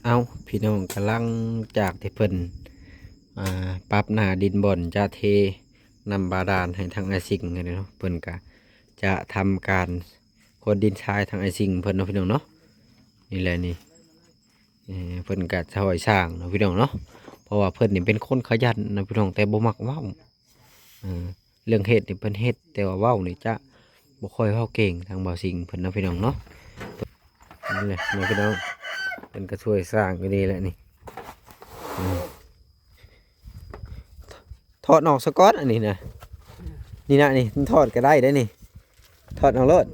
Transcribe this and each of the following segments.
ເອົ້າ ພີ່ນ້ອງ, ກຳລັງຈາກທີ່ເພິ່ນ ອ່າ ປັບໜ້າດິນບ່ອນຈະເທນ້ຳບາດານໃຫ້ທາງອ້າຍສິງຫັ້ນເນາະ, ເພິ່ນກະຈະທຳການຂົນດິນຊາຍທາງອ້າຍສິງເພິ່ນເນາະ ພີ່ນ້ອງເນາະ. ນີ້ແຫຼະນີ້ ເອີ ເພິ່ນກະຊ່ອຍສ້າງເນາະ ພີ່ນ້ອງເນາະ, ເພາະວ່າເພິ່ນນີ້ເປັນຄົນຂະຫຍັນເນາະ ພີ່ນ້ອງ, ແຕ່ບໍ່ມັກເວົ້າ. ເອີ ເລື່ອງເຮັດນີ້ເພິ່ນເຮັດ, ແຕ່ວ່າເວົ້ານີ້ຈະບໍ່ຄ່ອຍເວົ້າເກັ່ງທາງບ່າວສິງເພິ່ນເນາະ ພີ່ນ້ອງເນາະ. ນັ້ນແຫຼະເນາະ ພີ່ນ້ອງ, ເພິ່ນກະຊ່ວຍສ້າງຢູ່ນີ້ແຫຼະນີ້. ອືມ ຖອດອອກສະກ່ອນອັນນີ້ນະ, ນີ້ນະ ນີ້ຖອດກະໄດ້ເດ້ນີ້, ຖອດອອກໂລດ.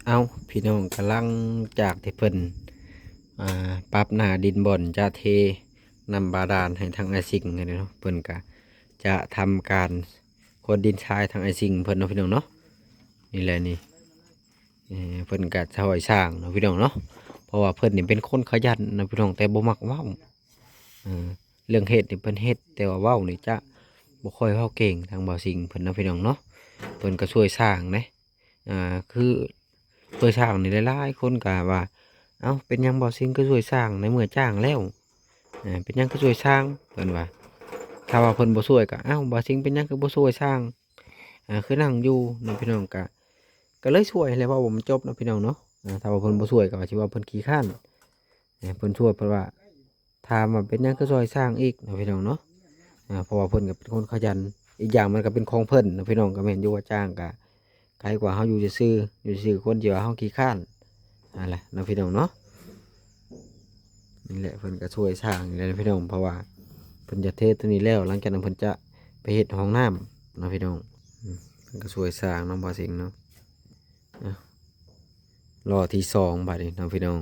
ເອົ້າ ພີ່ນ້ອງ, ກຳລັງຈາກທີ່ເພິ່ນ ອ່າ ປັບໜ້າດິນບ່ອນຈະເທນ້ຳບາດານໃຫ້ທາງອ້າຍສິງຫັ້ນເນາະ, ເພິ່ນກະຈະທຳການຂົນດິນຊາຍທາງອ້າຍສິງເພິ່ນເນາະ ພີ່ນ້ອງເນາະ. ນີ້ແຫຼະນີ້ ເອີ ເພິ່ນກະຊ່ອຍສ້າງເນາະ ພີ່ນ້ອງເນາະ, ເພາະວ່າເພິ່ນນີ້ເປັນຄົນຂະຫຍັນເນາະ ພີ່ນ້ອງ, ແຕ່ບໍ່ມັກເວົ້າ. ເອີ ເລື່ອງເຮັດນີ້ເພິ່ນເຮັດ, ແຕ່ວ່າເວົ້ານີ້ຈະບໍ່ຄ່ອຍເວົ້າເກັ່ງທາງບ່າວສິງເພິ່ນເນາະ ພີ່ນ້ອງເນາະ. ເພິ່ນກະຊ່ວຍສ້າງເດ້ ອ່າ ຄືຊ່ວຍສ້າງນີ້ ຫຼາຍໆຄົນກະວ່າ ເອົ້າ ເປັນຫຍັງບ່າວສິງຄືຊ່ວຍສ້າງໃນເມື່ອຈ້າງແລ້ວ? ເປັນຫຍັງຄືຊ່ວຍສ້າງ? ເພິ່ນວ່າ ຖ້າວ່າເພິ່ນບໍ່ຊ່ວຍກະ ເອົ້າ ບ່າວສິງເປັນຫຍັງຄືບໍ່ຊ່ວຍສ້າງ? ອ່າ ຄືນັ່ງຢູ່ເນາະ ພີ່ນ້ອງ, ກະ ກະເລີຍຊ່ວຍແຫຼະ, ເວົ້າບໍ່ມັນຈົບເນາະ ພີ່ນ້ອງເນາະ. ອ່າ ຖ້າວ່າເພິ່ນບໍ່ຊ່ວຍກະວ່າຊິວ່າເພິ່ນຂີ້ຄ້ານ, ເພິ່ນຊ່ວຍ ເພິ່ນວ່າ ຖາມວ່າເປັນຫຍັງຄືຊ່ວຍສ້າງອີກເນາະ ພີ່ນ້ອງເນາະ. ອ່າ ເພາະວ່າເພິ່ນກະເປັນຄົນຂະຫຍັນ, ອີກຢ່າງມັນກະເປັນຂອງເພິ່ນເນາະ ພີ່ນ້ອງ, ກະແມ່ນຢູ່ວ່າຈ້າງກະ ໄກກວ່າເຮົາຢູ່ຊື່ໆ, ຢູ່ຊື່ໆ ຄົນທີ່ວ່າເຮົາຂີ້ຄ້ານຫັ້ນແຫຼະເນາະ ພີ່ນ້ອງເນາະ. ນີ້ແຫຼະ ເພິ່ນກະຊ່ວຍສ້າງນີ້ແຫຼະພີ່ນ້ອງ, ເພາະວ່າເພິ່ນຈະເທຕົວນີ້ແລ້ວ ຫຼັງຈາກນັ້ນເພິ່ນຈະໄປເຮັດຫ້ອງນ້ຳເນາະ ພີ່ນ້ອງ. ອືມ ເພິ່ນກະຊ່ວຍສ້າງເນາະ ບ່າວສິງເນາະ. ອ່ະ ລໍ້ທີສອງບາດນີ້ເນາະ ພີ່ນ້ອງ.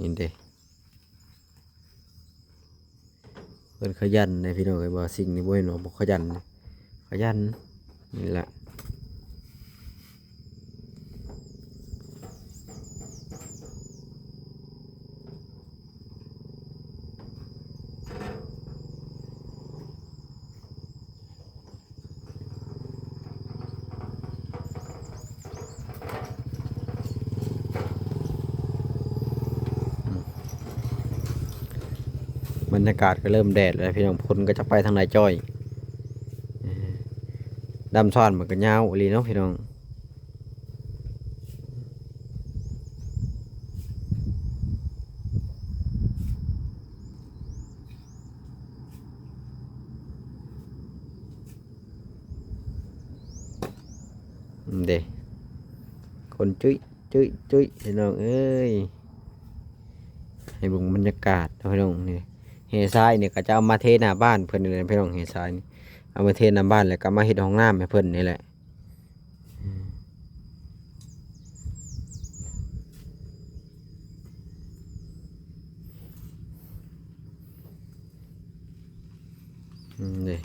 ນີ້ເດ້ ເພິ່ນຂະຫຍັນເດ້ພີ່ນ້ອງເອີຍ, ບ່າວສິງນີ້ບໍ່ແມ່ນວ່າບໍ່ຂະຫຍັນ, ຂະຫຍັນນີ້ແຫຼະ. ບັນຍາກາດກະເລີ່ມແດດແລ້ວພີ່ນ້ອງ, ຝົນກະຈັກໄປທາງໃດຈ້ອຍ. ດຳສານມັນກະຍາວອີ່ຫຼີເນາະພີ່ນ້ອງ. ເດ້ ຄົນຈຸ້ຍ ຈຸ້ຍ ຈຸ້ຍ ພີ່ນ້ອງເອີຍ. ໃຫ້ເບິ່ງບັນຍາກາດເນາະ ພີ່ນ້ອງ. ນີ້ແຮ່ຊາຍນີ້ ເຂົາເຈົ້າເອົາມາເທໜ້າບ້ານເພິ່ນນີ້ແຫຼະ ພີ່ນ້ອງ, ແຮ່ຊາຍນີ້ ເອົາມາເທໜ້າບ້ານ ແລ້ວກະມາເຮັດຫ້ອງນ້ຳໃຫ້ເພິ່ນນີ້ແຫຼະ. ອືມ ນີ້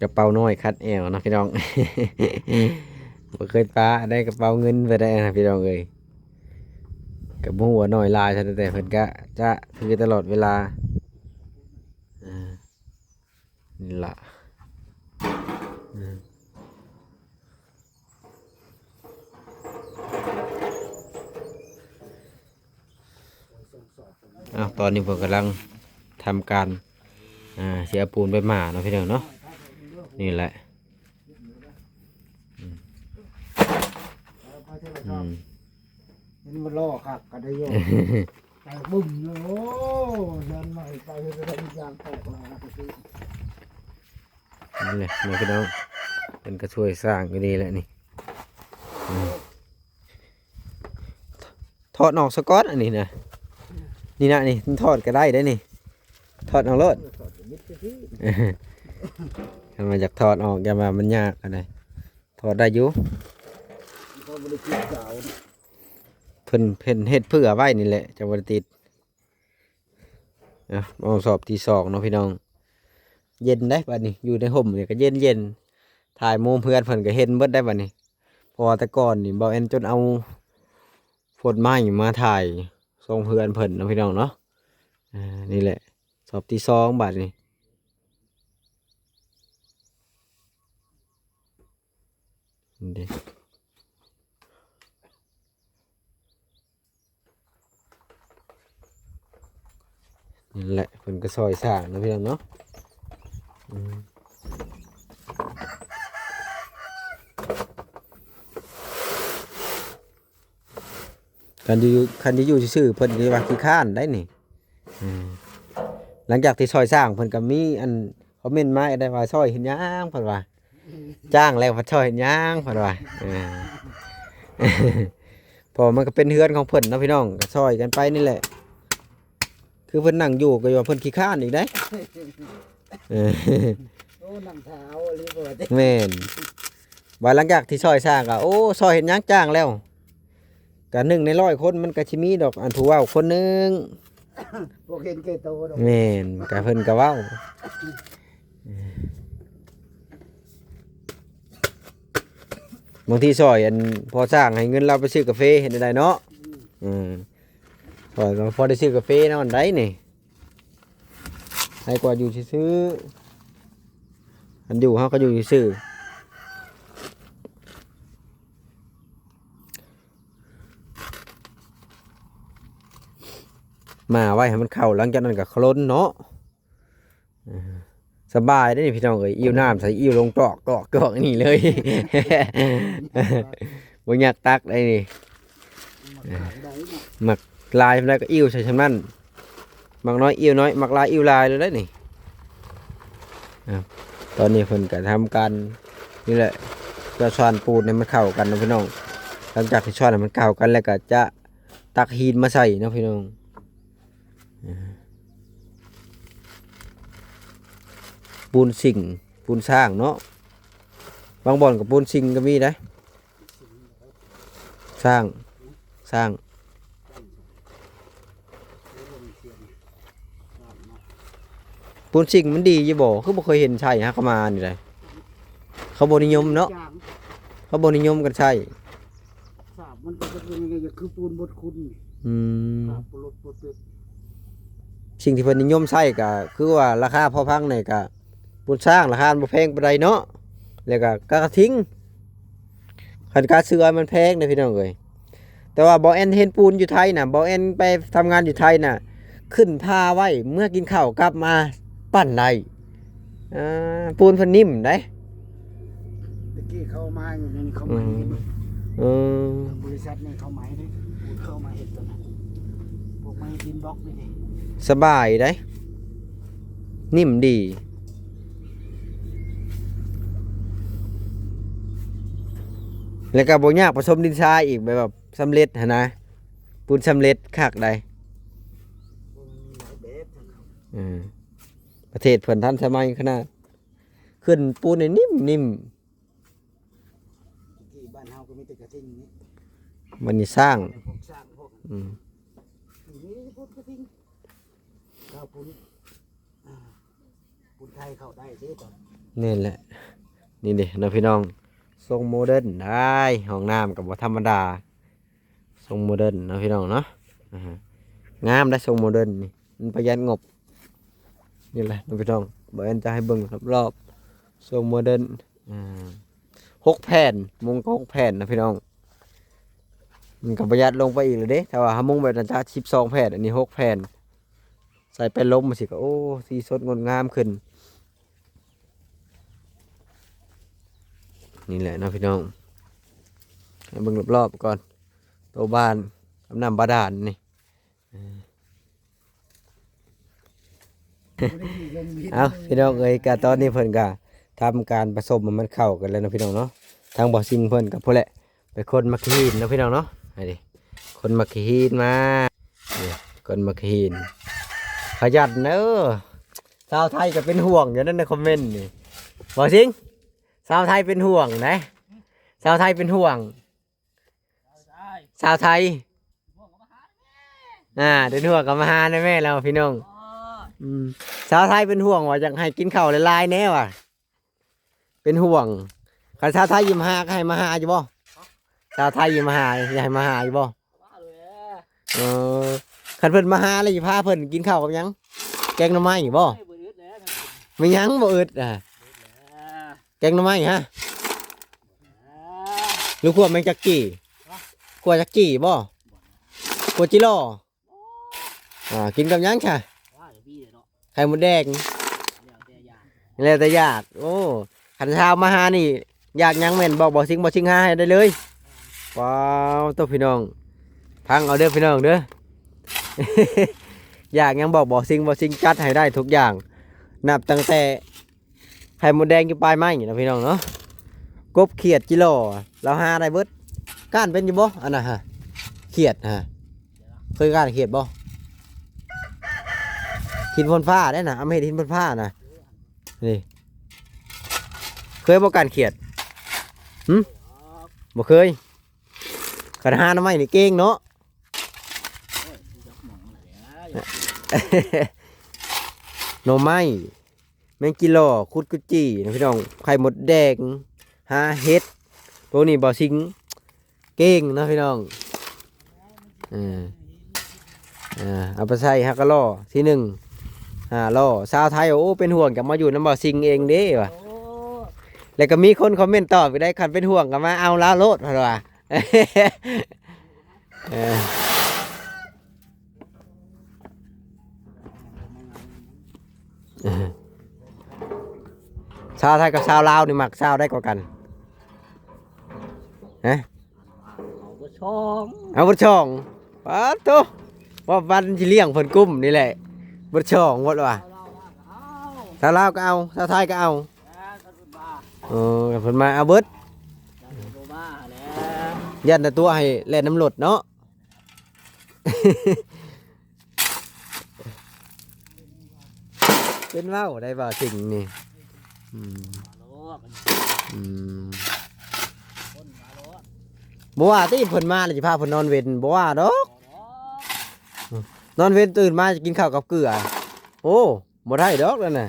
ກະເປົານ້ອຍຄັດແອວເນາະ ພີ່ນ້ອງ. ບໍ່ເຄີຍປະໄດ້ກະເປົາເງິນໄປໄດ້ນະ ພີ່ນ້ອງເອີຍ. ກະບໍ່ຮູ້ວ່ານ້ອຍຫຼາຍເທົ່າໃດ ແຕ່ເພິ່ນກະຈະຖືຕະຫຼອດເວລາ. ອ່າ ນີ້ລະ ອືມ ອ້າວ ຕອນນີ້ເພິ່ນກຳລັງທຳການ ອ່າ ຊິເອົາປູນໄປໝ່າເນາະ ພີ່ນ້ອງເນາະ. ນີ້ແຫຼະ ອືມ ອືມ ເຫັນມັນລໍ້ຄັກກະໄດ້ຢູ່ ແຕກບຶ້ມເລີຍ. ໂອ້ ຢ້ານໄໝ້ໄປເຮັດໄດ້ທຸກຢ່າງແຕກແລ້ວ. ນັ້ນແຫຼະເນາະ ພີ່ນ້ອງ, ເພິ່ນກະຊ່ວຍສ້າງຢູ່ນີ້ແຫຼະນີ້. ອືມ ຖອດອອກສະກ່ອນອັນນີ້ນະ, ນີ້ນະ ນີ້ຖອດກະໄດ້ເດ້ນີ້, ຖອດອອກໂລດ. ຄັນວ່າຢາກຖອດອອກ ຢ້ານວ່າມັນຍາກອັນໃດ ຖອດໄດ້ຢູ່. ເພິ່ນ ເພິ່ນເຮັດເພື່ອໄວ້ນີ້ແຫຼະ ຈັ່ງບໍ່ໄດ້ຕິດ. ເອົາ ມາຮອດສອບທີສອງເນາະ ພີ່ນ້ອງ. ເຢັນໄດ໋ບາດນີ້ ຢູ່ໃນຮົ່ມນີ້ກະເຢັນໆ, ຖ່າຍມຸມເຮືອນເພິ່ນກະເຫັນເບິດໄດ໋ບາດນີ້. ເພາະວ່າແຕ່ກ່ອນນີ້ ເບົາແອນຈົນເອົາໂພດໄມ້ມາຖ່າຍຊ່ອງເພື່ອນເພິ່ນເນາະ ພີ່ນ້ອງເນາະ. ອ່າ ນີ້ແຫຼະ ສອບທີສອງບາດນີ້ ນີ້ເດ້. ນີ້ແຫຼະ ເພິ່ນກໍຊ່ອຍສ້າງເນາະ ພີ່ນ້ອງເນາະ. ອືມ ຄັນຢູ່ ຄັນຢູ່ຊື່ໆ ເພິ່ນກໍວ່າຂີ້ຄ້ານໄດ໋ນີ້. ອືມ ຫຼັງຈາກທີ່ຊ່ອຍສ້າງ ເພິ່ນກໍມີອັນຄອມເມັນມາໄດ້ວ່າ ຊ່ອຍເຮັດຫຍັງ ເພິ່ນວ່າ ຈ້າງແລ້ວພັດຊ່ອຍເຮັດຫຍັງ ເພິ່ນວ່າ. ເອີ ເພາະມັນກໍເປັນເຮືອນຂອງເພິ່ນເນາະ ພີ່ນ້ອງ ກໍຊ່ອຍກັນໄປນີ້ແຫຼະ. ຄືເພິ່ນນັ່ງຢູ່ກໍວ່າເພິ່ນຂີ້ຄ້ານອີກໄດ໋. ເອີ ໂອ້ ນັ່ງຖ້າເອົາອີ່ຫຼີບໍ່ ແມ່ນ. ວ່າຫຼັງຈາກທີ່ຊ່ອຍສ້າງກໍ ໂອ້ ຊ່ອຍເຮັດຫຍັງ ຈ້າງແລ້ວ. ກະໜຶ່ງໃນຮ້ອຍຄົນ ມັນກະຊິມີດອກ ອັນຜູ້ເວົ້າຄົນໜຶ່ງ ບໍ່ເຫັນແກ່ໂຕດອກ. ແມ່ນ ກະເພິ່ນກະເວົ້າ ບາງທີຊ່ອຍອັນພໍ່ສ້າງໃຫ້ເງິນລາວໄປຊື້ກາເຟ ເຮັດແນວໃດເນາະ. ອືມ ເອີ ຂ້ອຍກໍພໍໄດ້ຊື້ກາເຟນຳໄດ໋ນີ້. ໃຫ້ກວ່າຢູ່ຊື່ໆ ອັນຢູ່ເຮົາກໍຢູ່ຊື່ໆ. ມາໄວ້ໃຫ້ມັນເຂົ້າ ຫຼັງຈາກນັ້ນກໍໂຄລນເນາະ. ເອີ ສະບາຍເດ້ນີ້ພີ່ນ້ອງເອີຍ ອີ່ວນ້ຳໃສ່ ອີ່ວລົງຕອກ ຕອກ ຕອກ ນີ້ເລີຍ ບໍ່ຍາກຕັກໄດ໋ນີ້. ມັກຫຼາຍປານໃດກໍອີ່ວໃສ່ຊ່ຳນັ້ນ ມັກນ້ອຍອີ່ວນ້ອຍ ມັກຫຼາຍອີ່ວຫຼາຍເລີຍເດ້ນີ້. ອ່າ ຕອນນີ້ເພິ່ນກໍທຳການນີ້ແຫຼະ ຈະຊ່ອນປູນໃຫ້ມັນເຂົ້າກັນເນາະພີ່ນ້ອງ. ຫຼັງຈາກທີ່ຊ່ອນໃຫ້ມັນເຂົ້າກັນແລ້ວ ກໍຈະຕັກຫີນມາໃສ່ເນາະພີ່ນ້ອງ. ອ່າ ປູນຊິງ ປູນສ້າງເນາະ ບາງບ່ອນກໍປູນຊິງກໍມີໄດ໋. ສ້າງ ສ້າງ ປູນຊິງມັນດີຢູ່ບໍ່? ຄືບໍ່ເຄີຍເຫັນໃຊ້ຫາກະມານີ້ໃດ໋. ເຂົາບໍ່ນິຍົມເນາະ ເຂົາບໍ່ນິຍົມກັນໃຊ້. ສາບມັນກໍຈະເປັນຈັ່ງໃດ ຄືປູນບົດຂຸນ. ອືມ ສາບບໍ່ລົດບໍ່ເປັດ. ສິ່ງທີ່ເພິ່ນນິຍົມໃຊ້ກໍຄືວ່າລາຄາພໍຟັງນີ້ກໍ ປູນສ້າງລາຄາມັນບໍ່ແພງປານໃດເນາະ ແລ້ວກໍກະກະທິງ. ຄັນກະເສືອມັນແພງເດ້ພີ່ນ້ອງເອີຍ. ແຕ່ວ່າເບົາແອນເຫັນປູນຢູ່ໄທນະ ເບົາແອນໄປທຳງານຢູ່ໄທນະ ຂຶ້ນພາໄວ້ເມືອກິນເຂົ້າກັບມາປັ້ນໄດ້. ອ່າ ປູນເພິ່ນນິ້ມໄດ໋. ຕະກີ້ເຂົາເອົາມາຢູ່ໃນນີ້ ເຂົາໃໝ່ນີ້ເບິດ. ອືມ ເອີ ທາງບໍລິສັດນີ້ເຂົາໃໝ່ເດ້ ປູນເຂົາມາເຮັດຕົວນັ້ນ ພວກໄມ້ດິນບລັອກນີ້ເດ້. ສະບາຍໄດ໋ ນິ້ມດີ ແລ້ວກໍບໍ່ຍາກປະສົມດິນຊາຍອີກ ແບບວ່າສຳເລັດຫັ້ນນະ ປູນສຳເລັດຄັກໄດ໋. ເອີ ປະເທດເພິ່ນທັນສະໄໝຂະໜາດ ຂຶ້ນປູນນີ້ນິ້ມໆ. ຕະກີ້ບ້ານເຮົາກໍມີແຕ່ກະທິງນີ້ ມັນນີ້ສ້າງ ແຕ່ພວກສ້າງພວກ ອືມ ນີ້ພຸ້ນກະທິງ ເຂົາປຸ້ນ ອ່າ ປຸ້ນໄທເຂົ້າໄດ້ເດ້ຕອນ ແມ່ນແຫຼະ. ນີ້ເດ້ເນາະພີ່ນ້ອງ ຊົງໂມເດີນໄດ໋ ຫ້ອງນ້ຳກໍບໍ່ທຳມະດາ. ຊົງໂມເດີນເນາະພີ່ນ້ອງເນາະ ອ່າ ງາມໄດ໋ ຊົງໂມເດີນນີ້ ມັນປະຢັດງົບ. ນີ້ແຫຼະເນາະພີ່ນ້ອງ ເບົາແອນຈະໃຫ້ເບິ່ງຮອບໆ ຊົງໂມເດີນ ອ່າ ຫົກແຜ່ນ ມຸງກໍຫົກແຜ່ນນະພີ່ນ້ອງ. ມັນກໍປະຢັດລົງໄປອີກແລ້ວເດ້ ຖ້າວ່າເຮົາມຸງແບບນັ້ນຈະສິບສອງແຜ່ນ ອັນນີ້ຫົກແຜ່ນ. ໃສ່ໄປລົມຈັ່ງຊີ້ກໍ ໂອ້ ສີສົດງົດງາມຂຶ້ນ. ນີ້ແຫຼະເນາະພີ່ນ້ອງ ໃຫ້ເບິ່ງຮອບໆກ່ອນ ໂຕບ້ານກັບນ້ຳບາດານນີ້. ເອີ ເອົ້າ ພີ່ນ້ອງເອີຍ ກະຕອນນີ້ເພິ່ນກະທຳການປະສົມໃຫ້ມັນເຂົ້າກັນແລ້ວເນາະພີ່ນ້ອງເນາະ. ທາງບໍ່ຊິງເພິ່ນກະພຸ້ນແຫຼະ ໄປຂົນໝາກຂີ້ຫີນເນາະພີ່ນ້ອງເນາະ. ໃຫ້ເດ້ ຂົນໝາກຂີ້ຫີນມາ ນີ້ ຂົນໝາກຂີ້ຫີນ ຂະຫຍັນເດີ. ຊາວໄທກໍເປັນຫ່ວງຢູ່ນັ້ນໃນຄອມເມັນນີ້ ບໍ່ຊິງ. ຊາວໄທເປັນຫ່ວງນະ ຊາວໄທເປັນຫ່ວງ. ຊາວໄທ ອ່າ ເປັນຫ່ວງກໍມາຫາແດ່ແມ່ລາວພີ່ນ້ອງ. ອືມ ຊາວໄທເປັນຫ່ວງວ່າຢາກໃຫ້ກິນເຂົ້າຫຼາຍໆແດ່ວ່າ ເປັນຫ່ວງ. ຄັນຊາວໄທຢູ່ມາຫາກໍໃຫ້ມາຫາຢູ່ບໍ່? ສາວໄທມາຫາ ຢາກໃຫ້ມາຫາຢູ່ບໍ່? ເອີ ຄັນເພິ່ນມາຫາແລ້ວຊິພາເພິ່ນກິນເຂົ້າກັບຫຍັງ? ແກງໜໍ່ໄມ້ບໍ່? ແມ່ນຫຍັງບໍ່ອຶດນະ? ແກງໜໍ່ໄມ້ຮະ ຫຼືຂົ້ວແມງຈັກຈີ່? ຂົ້ວຈັກຈີ່ບໍ່? ຂົ້ວຈິລໍ່? ອ່າ ກິນກັບຫຍັງຊະ? ວ່າແຕ່ມີແຫຼະເນາະ ໄຂ່ມົດແດງ ແລ້ວແຕ່ຢາກ ແລ້ວແຕ່ຢາກ. ໂອ້ ຄັນຊາວມາຫານີ້ ຢາກຫຍັງແມ່ນບອກບ່າວຊິງ ບ່າວຊິງຫາໃຫ້ໄດ້ເລີຍ. ວ້າວ ໂຕ ພີ່ນ້ອງ ຟັງເອົາເດີພີ່ນ້ອງເດີ ຢາກຫຍັງບອກບ່າວຊິງ ບ່າວຊິງຈັດໃຫ້ໄດ້ທຸກຢ່າງ ນັບຕັ້ງແຕ່ ໄຂ່ມົດແດງຢູ່ປາຍໄມ້ເນາະພີ່ນ້ອງເນາະ ກົບ ຂຽດ ຈິລໍ່ ລາວຫາໄດ້ເບິດ. ກ້ານເປັນຢູ່ບໍ່ ອັນນັ້ນຫະ? ຂຽດຫະ ເຄີຍກ້ານຂຽດບໍ່? ຫີນພົນຟ້າເດ້ນະ ເອົາມາເຮັດຫີນພົນຟ້ານະ ນີ້ ເຄີຍບໍ່ກ້ານຂຽດ? ຫຶ ບໍ່ເຄີຍ. ຄັນຫາໜໍ່ໄມ້ນີ້ເກັ່ງເນາະ ໜໍ່ໄມ້ ແມງຈີ່ລໍ່ ຂຸດກຸດຈີ່ນະພີ່ນ້ອງ ໄຂ່ມົດແດງ ຫາເຫັດ ພວກນີ້ບ່າວຊິງເກັ່ງເນາະພີ່ນ້ອງ. ເອີ ເອີ ເອົາໄປໃສ່ຫາກະລໍ້ທີໜຶ່ງ ຫ້າລໍ້. ຊາວໄທ ໂອ້ ເປັນຫ່ວງ ຢາກມາຢູ່ນຳບ່າວຊິງເອງເດ້ວ່າ ແລ້ວກໍມີຄົນຄອມເມັນຕອບອີກໄດ໋ ຄັນເປັນຫ່ວງກໍມາເອົາລາວໂລດ ເພິ່ນວ່າ. ເອີ ຊາວໄທກັບຊາວລາວນີ້ມັກຊາວໃດກວ່າກັນ? ຮະ ເອົາເບິດສອງ ເອົາເບິດສອງ. ປາດໂທ້ ວ່າວັນຊິລ້ຽງເພິ່ນກຸ້ມນີ້ແຫຼະ ເບິດສອງໝົດວ່າ ຊາວລາວກໍເອົາ ຊາວລາວກໍເອົາ ຊາວໄທກໍເອົາ. ເອີ ຄັນເພິ່ນມາເອົາເບິດ ຢ້ານແຕ່ຕົວະໃຫ້ແລ່ນນຳລົດເນາະ. ເປັນເວົ້າໄດ້ບ່າວຊິງນີ້ ອືມ ອືມ ບໍ່ວ່າຕິ ເພິ່ນມາແລ້ວຊິພາເພິ່ນນອນເວັນ ບໍ່ວ່າດອກ ນອນເວັນຕື່ນມາຈະກິນເຂົ້າກັບເກືອ. ໂອ້ ບໍ່ໄດ້ດອກນັ້ນນະ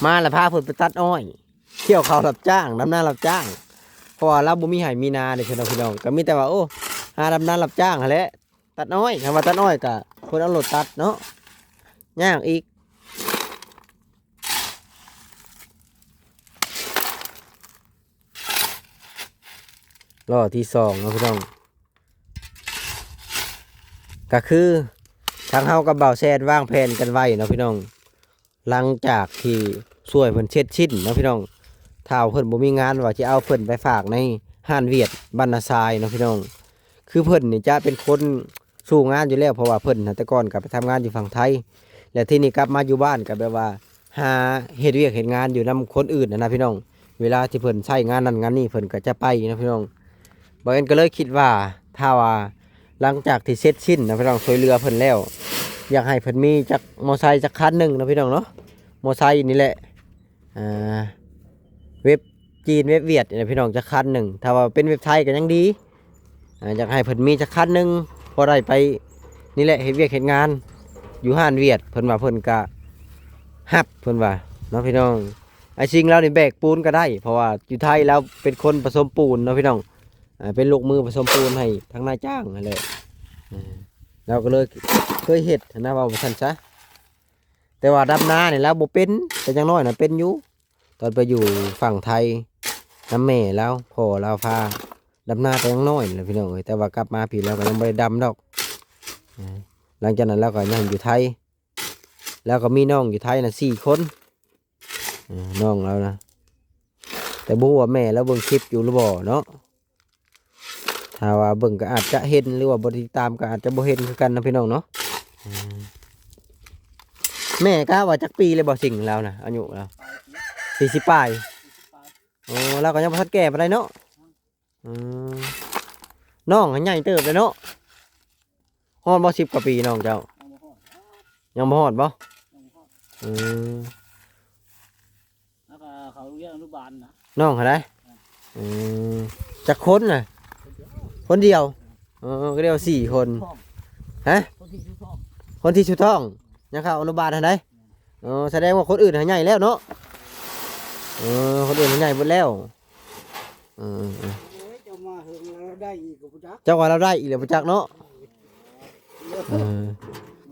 ມາແລ້ວພາເພິ່ນໄປຕັດອ້ອຍ ກ່ຽວເຂົ້າຮັບຈ້າງ ດຳນາຮັບຈ້າງ ເພາະວ່າລາວບໍ່ມີໄຮ່ມີນາເດ້ ພີ່ນ້ອງ ພີ່ນ້ອງ ກໍມີແຕ່ວ່າ ໂອ້ ຫາດຳນາຮັບຈ້າງຫັ້ນແຫຼະ ຕັດອ້ອຍ. ຄັນວ່າຕັດອ້ອຍກໍເພິ່ນເອົາລົດຕັດເນາະ ຍາກອີກ. ລໍ້ທີສອງເນາະພີ່ນ້ອງ ກໍຄືທາງເຮົາກັບບ່າວແຊນວາງແຜນກັນໄວ້ເນາະພີ່ນ້ອງ ຫຼັງຈາກທີ່ຊ່ວຍເພິ່ນເສັດສິ້ນເນາະພີ່ນ້ອງ ຖ້າວ່າເພິ່ນບໍ່ມີງານ ວ່າຊິເອົາເພິ່ນໄປຝາກໃນຮ້ານຫວຽດບ້ານນາຊາຍເນາະພີ່ນ້ອງ. ຄືເພິ່ນນີ້ຈະເປັນຄົນສູ້ງານຢູ່ແລ້ວ ເພາະວ່າເພິ່ນນະແຕ່ກ່ອນກໍໄປທຳງານຢູ່ຝັ່ງໄທ ແລະ ທີນີ້ກັບມາຢູ່ບ້ານກໍແບບວ່າຫາເຮັດວຽກເຮັດງານຢູ່ນຳຄົນອື່ນຫັ້ນນະພີ່ນ້ອງ. ເວລາທີ່ເພິ່ນໃຊ້ງານນັ້ນງານນີ້ ເພິ່ນກໍຈະໄປເນາະພີ່ນ້ອງ. ບ່າວແອນກໍເລີຍຄິດວ່າ ຖ້າວ່າຫຼັງຈາກທີ່ເສັດສິ້ນເນາະພີ່ນ້ອງ ຊ່ວຍເຫຼືອເພິ່ນແລ້ວ ຢາກໃຫ້ເພິ່ນມີຈັກມໍໄຊຈັກຄັນໜຶ່ງເນາະພີ່ນ້ອງເນາະ ມໍໄຊນີ້ແຫຼະ ອ່າ ເວັບຈີນເວັບຫວຽດນີ້ແຫຼະພີ່ນ້ອງ ຈັກຄັນໜຶ່ງ. ຖ້າວ່າເປັນເວັບໄທກໍຍັງດີ ອ່າ ຢາກໃຫ້ເພິ່ນມີຈັກຄັນໜຶ່ງ ພໍໄດ້ໄປນີ້ແຫຼະ ເຮັດວຽກເຮັດງານຢູ່ຮ້ານຫວຽດ. ເພິ່ນວ່າເພິ່ນກະຮັບ ເພິ່ນວ່າເນາະພີ່ນ້ອງ. ອ້າຍຊິງລາວນີ້ແບກປູນກໍໄດ້ ເພາະວ່າຢູ່ໄທລາວເປັນຄົນປະສົມປູນເນາະພີ່ນ້ອງ ອ່າ ເປັນລູກມືປະສົມປູນໃຫ້ທາງນາຍຈ້າງຫັ້ນແຫຼະ. ອ່າ ລາວກໍເລີຍເຄີຍເຮັດຫັ້ນນະ ເວົ້າວ່າຊັ້ນຊະ. ແຕ່ວ່າດຳນານີ້ລາວບໍ່ເປັນ ແຕ່ຢ່າງນ້ອຍນະເປັນຢູ່ ຕອນໄປຢູ່ຝັ່ງໄທນຳແມ່ລາວ ພໍ່ລາວພາດຳນາແຕ່ຍັງນ້ອຍແຫຼະພີ່ນ້ອງເອີຍ. ແຕ່ວ່າກັບມາພີ້ລາວກໍຍັງບໍ່ໄດ້ດຳດອກ. ເອີ ຫຼັງຈາກນັ້ນລາວກໍຍັງຢູ່ໄທ ລາວກໍມີນ້ອງຢູ່ໄທນະສີ່ຄົນ ເອີ ນ້ອງລາວນະ ແຕ່ບໍ່ຮູ້ວ່າແມ່ລາວເບິ່ງຄລິບຢູ່ຫຼືບໍ່ເນາະ. ຖ້າວ່າເບິ່ງກໍອາດຈະເຫັນ ຫຼືວ່າບໍ່ໄດ້ຕິດຕາມກໍອາດຈະບໍ່ເຫັນຄືກັນນະພີ່ນ້ອງເນາະ. ອືມ ແມ່ກະວ່າຈັກປີແລ້ວບໍ່ ຊິງລາວນະ ອາຍຸລາວ ສີ່ສິບປາຍ. ໂອ້ ລາວກໍຍັງບໍ່ທັນແກ່ປານໃດເນາະ. ອືມ ນ້ອງຫັ້ນໃຫຍ່ເຕີບແລ້ວເນາະ. ຮອດບໍ່ ສິບກວ່າປີນ້ອງເຈົ້າ? ຍັງບໍ່ຮອດບໍ່? ອືມ ແລ້ວກໍເຂົາໂຮງຮຽນອະນຸບານນະ ນ້ອງຫັ້ນໃດ. ອືມ ຈັກຄົນນະ? ຄົນດຽວ. ເອີ ກໍໄດ້ວ່າສີ່ຄົນ. ຮະ? ຄົນທີ່ສຸດທ້ອງ ຄົນທີ່ສຸດທ້ອງ ຍັງເຂົ້າອະນຸບານຫັ້ນໃດ. ອໍ ສະແດງວ່າຄົນອື່ນຫັ້ນໃຫຍ່ແລ້ວເນາະ. ເອີ ຄົນອື່ນຫັ້ນໃຫຍ່ເບິດແລ້ວ. ເອີໆ ໂອ້ຍ ເຈົ້າມາເຫິງແລ້ວ ລາວໄດ້ອີກກໍບໍ່ຈັກ ເຈົ້າວ່າລາວໄດ້ອີກແລ້ວບໍ່ຈັກເນາະ. ເອີ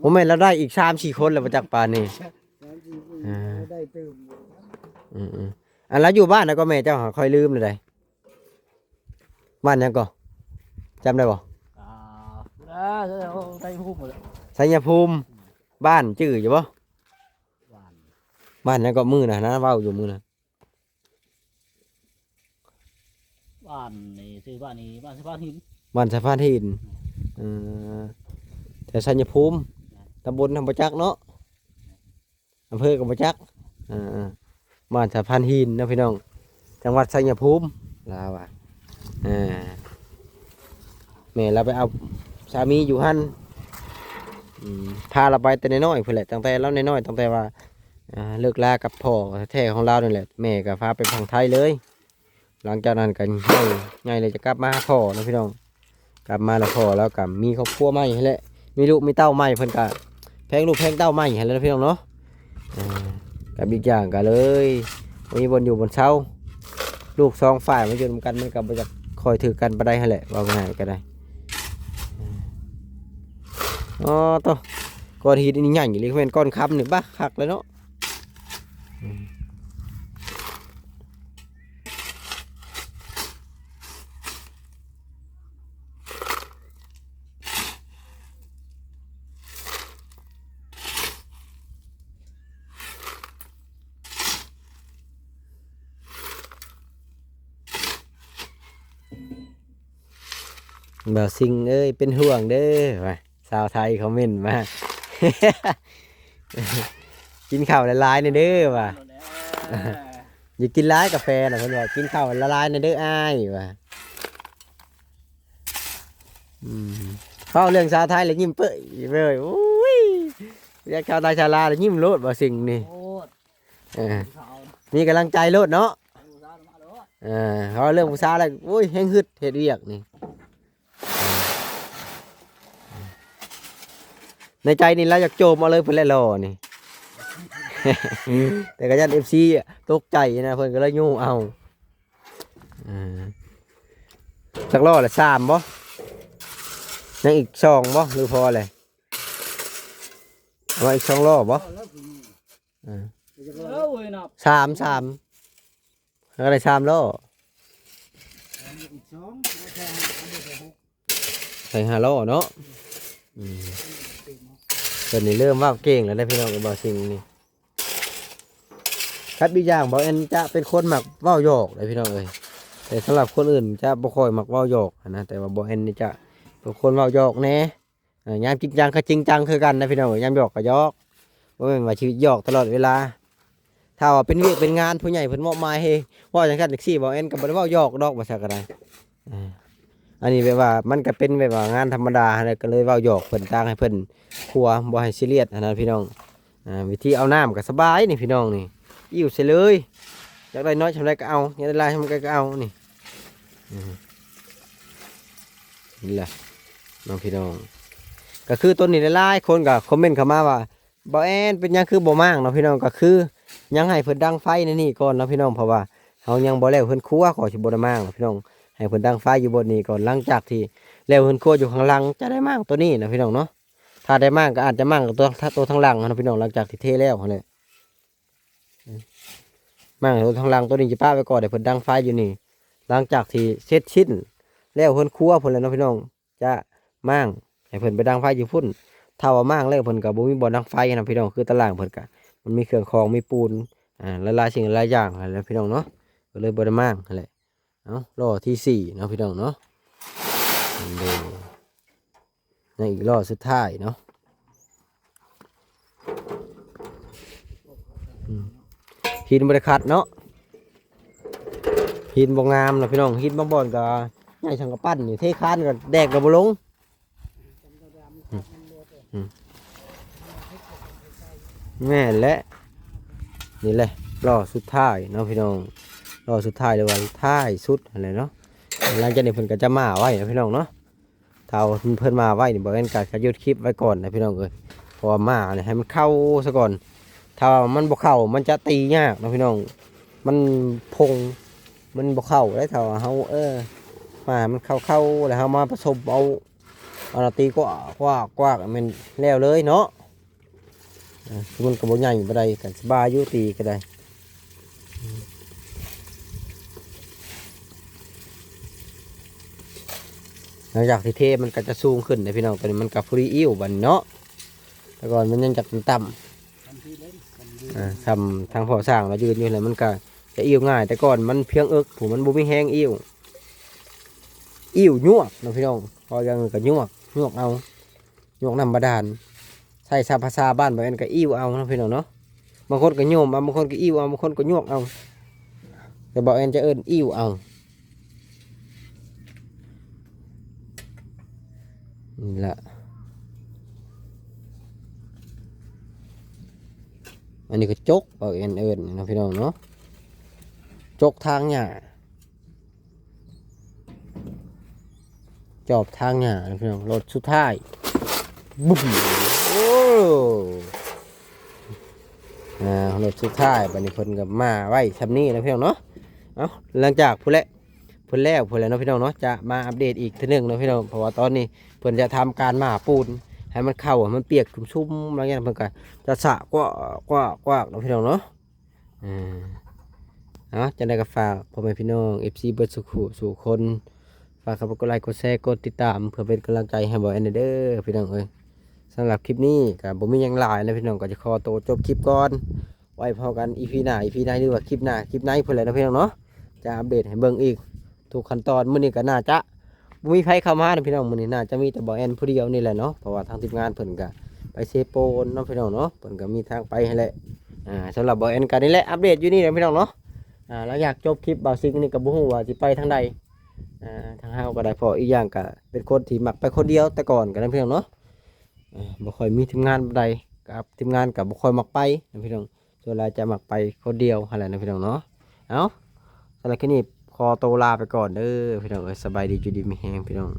ບໍ່ແມ່ນລາວໄດ້ອີກສາມສີ່ຄົນແລ້ວບໍ່ຈັກປານນີ້. ສາມສີ່ຄົນ ເອີ ລາວໄດ້ຕື່ມຢູ່. ອືມໆ ອັນລາວຢູ່ບ້ານໃດກໍແມ່ເຈົ້າຫາ ຂ້ອຍລືມແລ້ວໃດ໋. ບ້ານຫຍັງກໍ ຈຳໄດ້ບໍ່? ອ່າ ເອີ ໄຊຍະພູມ ໄຊຍະພູມ. ບ້ານຈື່ຢູ່ບໍ່? ບ້ານ ບ້ານຫຍັງກໍ ມື້ນັ້ນນະ ເວົ້າຢູ່ມື້ນັ້ນ. ບ້ານນີ້ ຊື່ບ້ານນີ້ ບ້ານສະພານຫີນ ບ້ານສະພານຫີນ. ເອີ ແຖວໄຊຍະພູມ ຕຳບົນນຳບໍ່ຈັກເນາະ ອຳເພີກໍບໍ່ຈັກ. ເອີໆ ບ້ານສະພານຫີນເນາະພີ່ນ້ອງ ຈັງຫວັດໄຊຍະພູມ ລາວວ່າ. ເອີ ແມ່ລາວໄປເອົາສາມີຢູ່ຫັ້ນ. ອືມ ພາລາວໄປແຕ່ນ້ອຍໆ ພຸ້ນແຫຼະ ຕັ້ງແຕ່ລາວນ້ອຍໆ ຕັ້ງແຕ່ວ່າ ອ່າ ເລີກລາກັບພໍ່ແທ້ຂອງລາວນີ້ແຫຼະ ແມ່ກໍພາໄປຝັ່ງໄທເລີຍ. ຫຼັງຈາກນັ້ນກໍໃຫຍ່ ໃຫຍ່ແລ້ວຈະກັບມາຫາພໍ່ເນາະພີ່ນ້ອງ. ກັບມາແລ້ວ ພໍ່ລາວກໍມີຄອບຄົວໃໝ່ຫັ້ນແຫຼະ ມີລູກມີເຕົ້າໃໝ່ ເພິ່ນກໍແພງລູກແພງເຕົ້າໃໝ່ຫັ້ນແຫຼະເນາະພີ່ນ້ອງເນາະ. ອ່າ ກັບອີກຢ່າງກໍເລີຍບໍ່ມີບ່ອນຢູ່ບ່ອນເຊົາ ລູກສອງຝ່າຍມາຢູ່ນຳກັນ ມັນກໍບໍ່ຢາກຄ່ອຍຖືກກັນປານໃດຫັ້ນແຫຼະ ເວົ້າງ່າຍກໍໄດ້. ອໍ ໂຕ ກ້ອນຫີນນີ້ໃຫຍ່ອີ່ຫຼີ ແມ່ນກ້ອນຄຳນີ້ ບາ ຄັກເລີຍເນາະ. ບ່າວຊິງເອີຍ ເປັນຫ່ວງເດີ ວ່າ ຊາວໄທຄອມເມັນມາ ກິນເຂົ້າຫຼາຍໆແດ່ເດີວ່າ ແລ້ວ ຢ່າກິນຫຼາຍກາແຟນະ ເພິ່ນວ່າ ກິນເຂົ້າຫຼາຍໆແດ່ເດີອ້າຍວ່າ. ອືມ ເວົ້າເລື່ອງຊາວໄທແລ້ວຍິ້ມເປີ້ຍເວີຍ ໂອ້ຍ ວຽກຊາວໄທຊາວລາວແລ້ວຍິ້ມໂລດ ບ່າວຊິງນີ້ ໂອ້ຍ ເອີ ມີກຳລັງໃຈໂລດເນາະ. ເອີ ເວົ້າເລື່ອງຜູ້ສາວແລ້ວ ໂອ້ຍ ແຮງຮຶດເຮັດວຽກນີ້ ໃນໃຈນີ້ລາວຢາກໂຈມເອົາເລີຍພຸ້ນແຫຼະ ຫຼໍ່ນີ້ ແຕ່ກໍຢ້ານເອັຟຊີຕົກໃຈນະ ເພິ່ນກໍເລີຍຍູ້ເອົາ. ເອີ ຈັກລໍ້ລະ ສາມບໍ່? ຍັງອີກສອງບໍ່ ຫຼືພໍແລ້ວ? ເອົາມາອີກສອງລໍ້ບໍ່? ເອີ ເອີ ໂອ້ຍ ນັບ ສາມ ສາມ ແລ້ວກໍໄດ້ສາມລໍ້ ອີກສອງ ໃສ່ຫ້າລໍ້ເນາະ. ອືມ ຕອນນີ້ເລີ່ມເວົ້າເກັ່ງແລ້ວເດ້ພີ່ນ້ອງເອີຍ ບ່າວຊິງນີ້. ກັບອີກຢ່າງ ບ່າວແອນຈະເປັນຄົນມັກເວົ້າຫຍອກເດ້ພີ່ນ້ອງເອີຍ ແຕ່ສຳລັບຄົນອື່ນຈະບໍ່ຄ່ອຍມັກເວົ້າຫຍອກຫັ້ນນະ ແຕ່ວ່າບ່າວແອນນີ້ຈະເປັນຄົນເວົ້າຫຍອກແດ່. ເອີ ຍາມຈິງຈັງກໍຈິງຈັງຄືກັນນະພີ່ນ້ອງເອີຍ ຍາມຫຍອກກໍຫຍອກ ບໍ່ແມ່ນວ່າຊິຫຍອກຕະຫຼອດເວລາ. ຖ້າວ່າເປັນວຽກເປັນງານ ຜູ້ໃຫຍ່ເພິ່ນມອບໝາຍໃຫ້ເວົ້າຈັ່ງຊັ້ນຈັ່ງຊີ້ ບ່າວແອນກໍບໍ່ໄດ້ເວົ້າຫຍອກດອກ ວ່າຊັ້ນກໍໄດ້. ເອີ ອັນນີ້ແບບວ່າ ມັນກໍເປັນແບບວ່າງານທຳມະດາຫັ້ນແຫຼະ ກໍເລີຍເວົ້າຫຍອກເພິ່ນ ຕ່າງໃຫ້ເພິ່ນຄົວ ບໍ່ໃຫ້ຊີຣຽສຫັ້ນນະພີ່ນ້ອງ. ອ່າ ວິທີເອົານ້ຳກໍສະບາຍນີ້ພີ່ນ້ອງນີ້ ອີ້ວໃສ່ເລີຍ ຢາກໄດ້ນ້ອຍສ່ຳໃດກໍເອົາ ຢາກໄດ້ຫຼາຍສ່ຳໃດກໍເອົານີ້. ອືມ ນີ້ແຫຼະເນາະພີ່ນ້ອງ ກໍຄືຕົວນີ້ຫຼາຍໆຄົນກໍຄອມເມັນເຂົ້າມາວ່າ ບ່າວແອນເປັນຫຍັງຄືບໍ່ມ້າງເນາະພີ່ນ້ອງ ກໍຄືຍັງໃຫ້ເພິ່ນດັງໄຟໃນນີ້ກ່ອນເນາະພີ່ນ້ອງ ເພາະວ່າເຮົາຍັງບໍ່ແລ້ວເຮືອນຄົວ ກໍຊິບໍ່ໄດ້ມ້າງເນາະພີ່ນ້ອງ ໃຫ້ເພິ່ນດັງໄຟຢູ່ບ່ອນນີ້ກ່ອນ ຫຼັງຈາກທີ່ແລ້ວເຮືອນຄົວຢູ່ຂ້າງຫຼັງຈະໄດ້ມ້າງຕົວນີ້ນະພີ່ນ້ອງເນາະ. ຖ້າໄດ້ມ້າງກໍອາດຈະມ້າງຕົວ ຕົວທາງຫຼັງຫັ້ນນະພີ່ນ້ອງ ຫຼັງຈາກທີ່ເທແລ້ວຫັ້ນແຫຼະ ມ້າງຕົວທາງຫຼັງ ຕົວນີ້ຈະປະໄວ້ກ່ອນ ໃຫ້ເພິ່ນດັງໄຟຢູ່ນີ້ ຫຼັງຈາກທີ່ເສັດສິ້ນແລ້ວເຮືອນຄົວພຸ້ນແຫຼະເນາະພີ່ນ້ອງ ຈະມ້າງໃຫ້ເພິ່ນໄປດັງໄຟຢູ່ພຸ້ນ. ຖ້າວ່າມ້າງແລ້ວເພິ່ນກໍບໍ່ມີບ່ອນດັງໄຟນະພີ່ນ້ອງ ຄືຕາລ່າງເພິ່ນກະ ມັນມີເຄື່ອງຂອງ ມີປູນ ອ່າ ຫຼາຍໆສິ່ງຫຼາຍຢ່າງຫັ້ນແຫຼະພີ່ນ້ອງເນາະ ກໍເລີຍບໍ່ໄດ້ມ້າງຫັ້ນແຫຼະ. ເອົາ ລໍ້ທີສີ່ເນາະພີ່ນ້ອງເນາະ ໂດຍ ຍັງອີກລໍ້ສຸດທ້າຍເນາະ. ອືມ ຫີນບໍ່ໄດ້ຂັດເນາະ ຫີນບໍ່ງາມເນາະພີ່ນ້ອງ ຫີນບາງບ່ອນກໍໃຫຍ່ຊ່ຳກຳປັ້ນນີ້ ເທຄານກໍແດກກໍບໍ່ລົງ. ອືມ ອືມ ແມ່ນແຫຼະ ນີ້ແຫຼະລໍ້ສຸດທ້າຍເນາະພີ່ນ້ອງ ລໍ້ສຸດທ້າຍ ຫຼືວ່າທ້າຍສຸດຫັ້ນແຫຼະເນາະ. ຫຼັງຈາກນີ້ເພິ່ນກໍຈະມ້າງໄວ້ເນາະພີ່ນ້ອງເນາະ. ຖ້າເພິ່ນມ້າງໄວ້ນີ້ ບ່າວແອນກໍຈະຢຸດຄລິບໄວ້ກ່ອນນະພີ່ນ້ອງເອີຍ ເພາະວ່າມ້າງນີ້ໃຫ້ມັນເຂົ້າຊະກ່ອນ ຖ້າວ່າມັນບໍ່ເຂົ້າ ມັນຈະຕີຍາກເນາະພີ່ນ້ອງ ມັນພົງ ມັນບໍ່ເຂົ້າໄດ໋ ຖ້າວ່າເຮົາ ເອີ ມາໃຫ້ມັນເຂົ້າໆ ແລ້ວເຮົາມາປະສົມເອົາ ເອົາລະຕີກວາກ ກວາກ ກວາກ ແມ່ນແລ້ວເລີຍເນາະ. ເອີ ຄືມັນກໍບໍ່ໃຫຍ່ປານໃດ ກໍສະບາຍຢູ່ ຕີກໍໄດ້. ຫຼັງຈາກທີ່ເທມັນກໍຈະສູງຂຶ້ນເດ້ພີ່ນ້ອງ. ຕອນນີ້ມັນກໍພໍດີອີ່ວບັດນີ້ເນາະ. ແຕ່ກ່ອນມັນຍັງຈະຕ່ຳໆ ອ່າ ສ່ຳທາງພໍ່ຊ່າງລາວຢືນຢູ່ແຫຼະ ມັນກໍຈະອີ່ວງ່າຍ. ແຕ່ກ່ອນມັນພຽງເອິກ ຜູ້ມັນບໍ່ມີແຮງອີ່ວ ອີ່ວຍວກເນາະພີ່ນ້ອງ. ເວົ້າຢ່າງໜຶ່ງກໍຍວກ ຍວກເອົາ ຍວກນ້ຳບາດານ. ໃຊ້ສາພາສາບ້ານບ່າວແອນກໍອີ່ວເອົາເນາະພີ່ນ້ອງເນາະ. ບາງຄົນກໍໂຍມເອົາ ບາງຄົນກໍອີ່ວເອົາ ບາງຄົນກໍຍວກເອົາ ແຕ່ບ່າວແອນຈະເອີ້ນອີ່ວເອົາ. ນີ້ລະ ອັນນີ້ກໍຈົກ ບ່າວແອນເອີ້ນເນາະພີ່ນ້ອງເນາະ ຈົກຖາງຫຍ້າ ຈອບຖາງຫຍ້າເນາະພີ່ນ້ອງ. ລົດສຸດທ້າຍ ບຸ້ມ ໂອ້ ອ່າ ລົດສຸດທ້າຍ ບັດນີ້ເພິ່ນກໍມາໄວ້ຊ່ຳນີ້ເນາະພີ່ນ້ອງເນາະ. ເອົ້າ ຫຼັງຈາກພຸ້ນແຫຼະ ເພິ່ນແລ້ວພຸ້ນແຫຼະເນາະພີ່ນ້ອງເນາະ ຈະມາອັບເດດອີກເທື່ອໜຶ່ງເນາະພີ່ນ້ອງ. ເພາະວ່າຕອນນີ້ເພິ່ນຈະທຳການໝ່າປູນໃຫ້ມັນເຂົ້າ ໃຫ້ມັນປຽກຊຸ່ມໆ ຫຼັງຈາກນັ້ນເພິ່ນກໍຈະສະກວາກໆໆເນາະພີ່ນ້ອງເນາະ. ເອີ ເອົາ ຈັ່ງໃດກໍຝາກພໍ່ແມ່ພີ່ນ້ອງ ເອັຟຊີ ເບິດສູ່ຄູ່ສູ່ຄົນ ຝາກເຂົ້າໄປກົດໄລ ກົດແຊ ກົດຕິດຕາມ ເພື່ອເປັນກຳລັງໃຈໃຫ້ບ່າວແອນແດ່ເດີພີ່ນ້ອງເອີຍ. ສຳລັບຄລິບນີ້ກໍບໍ່ມີຫຍັງຫຼາຍນະພີ່ນ້ອງ ກໍຈະຂໍໂຕຈົບຄລິບກ່ອນ. ໄວ້ພໍ້ກັນອີພີໜ້າ ອີພີໃນ ຫຼືວ່າຄລິບໜ້າ ຄລິບໃນພຸ້ນແຫຼະເນາະພີ່ນ້ອງເນາະ ຈະອັບເດດໃຫ້ເບິ່ງອີກທຸກຂັ້ນຕອນ. ມື້ນີ້ກໍໜ້າຈະ ບໍ່ມີໃຜເຂົ້າມານະພີ່ນ້ອງ. ມື້ນີ້ໜ້າຈະມີແຕ່ບ່າວແອນຜູ້ດຽວນີ້ແຫຼະເນາະ ເພາະວ່າທາງທີມງານເພິ່ນກະໄປເຊໂປນເນາະພີ່ນ້ອງເນາະ ເພິ່ນກະມີທາງໄປຫັ້ນແຫຼະ. ອ່າ ສຳລັບບ່າວແອນກະນີ້ແຫຼະ ອັບເດດຢູ່ນີ້ແຫຼະພີ່ນ້ອງເນາະ. ອ່າ ຫຼັງຈາກຈົບຄລິບບ່າວຊິງນີ້ກະບໍ່ຮູ້ວ່າຊິໄປທາງໃດ. ອ່າ ທາງເຮົາກະໄດ້ ເພາະອີກຢ່າງກະເປັນຄົນທີ່ມັກໄປຄົນດຽວແຕ່ກ່ອນກະນະພີ່ນ້ອງເນາະ. ອ່າ ບໍ່ຄ່ອຍມີທີມງານປານໃດ ກັບທີມງານກະບໍ່ຄ່ອຍມັກໄປນະພີ່ນ້ອງ. ສ່ວນຫຼາຍຈະມັກໄປຄົນດຽວຫັ້ນແຫຼະນະພີ່ນ້ອງເນາະ. ເອົ້າ ສຳລັບຄລິບນີ້ຂໍໂຕລາໄປກ່ອນເດີພີ່ນ້ອງເອີຍ. ສະບາຍດີ ຢູ່ດີມີແຮງພີ່ນ້ອງ.